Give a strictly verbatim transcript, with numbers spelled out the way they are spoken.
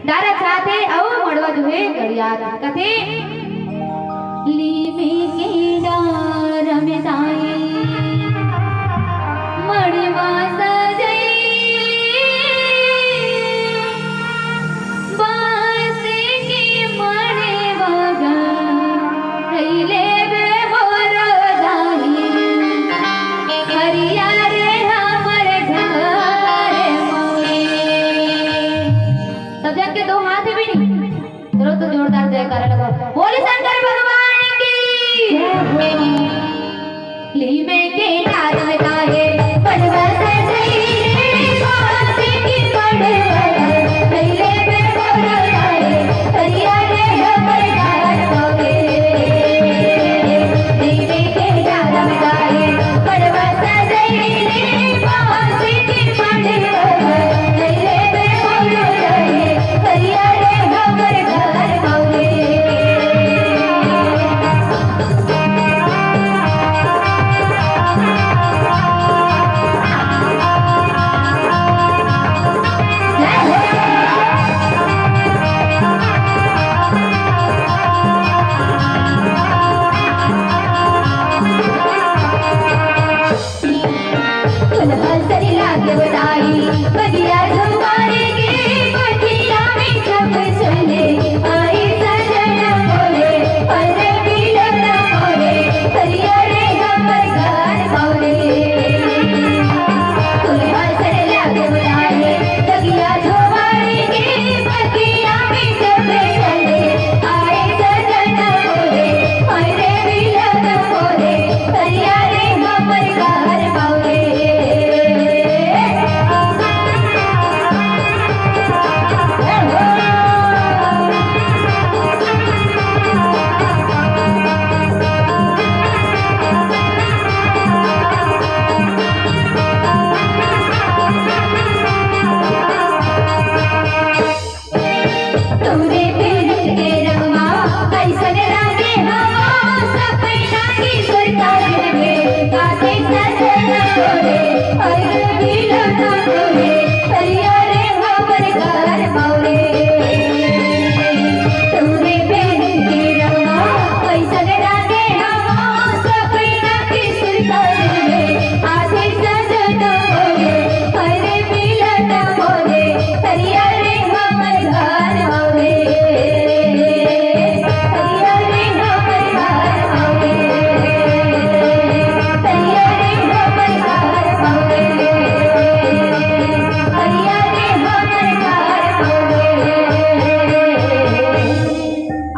डारा छात हे अउ मड़वा जो हे गड़ियात हे। कथे, लीमे के डारा में दाई मड़वा सजई, बांस के मड़वा गा कइले बे मोरो दाई, हरिया रे हमर घर मौरी। सब जन के दो हाथ हे बेटी, चलो तो जोरदार जयकारा लगाओ। बोले शंकर भगवान की। लीमे के डार लगाए, पड़वा सजई रे, बांस के पड़वा, पहले पे बोलो लाए, करिया रे हमर डार मौरी। लीमे के डार लगाए, पड़वा सजई रे, बांस के पड़वा, पहले पे बोलो लाए, करिया रे हमर डार मौरी।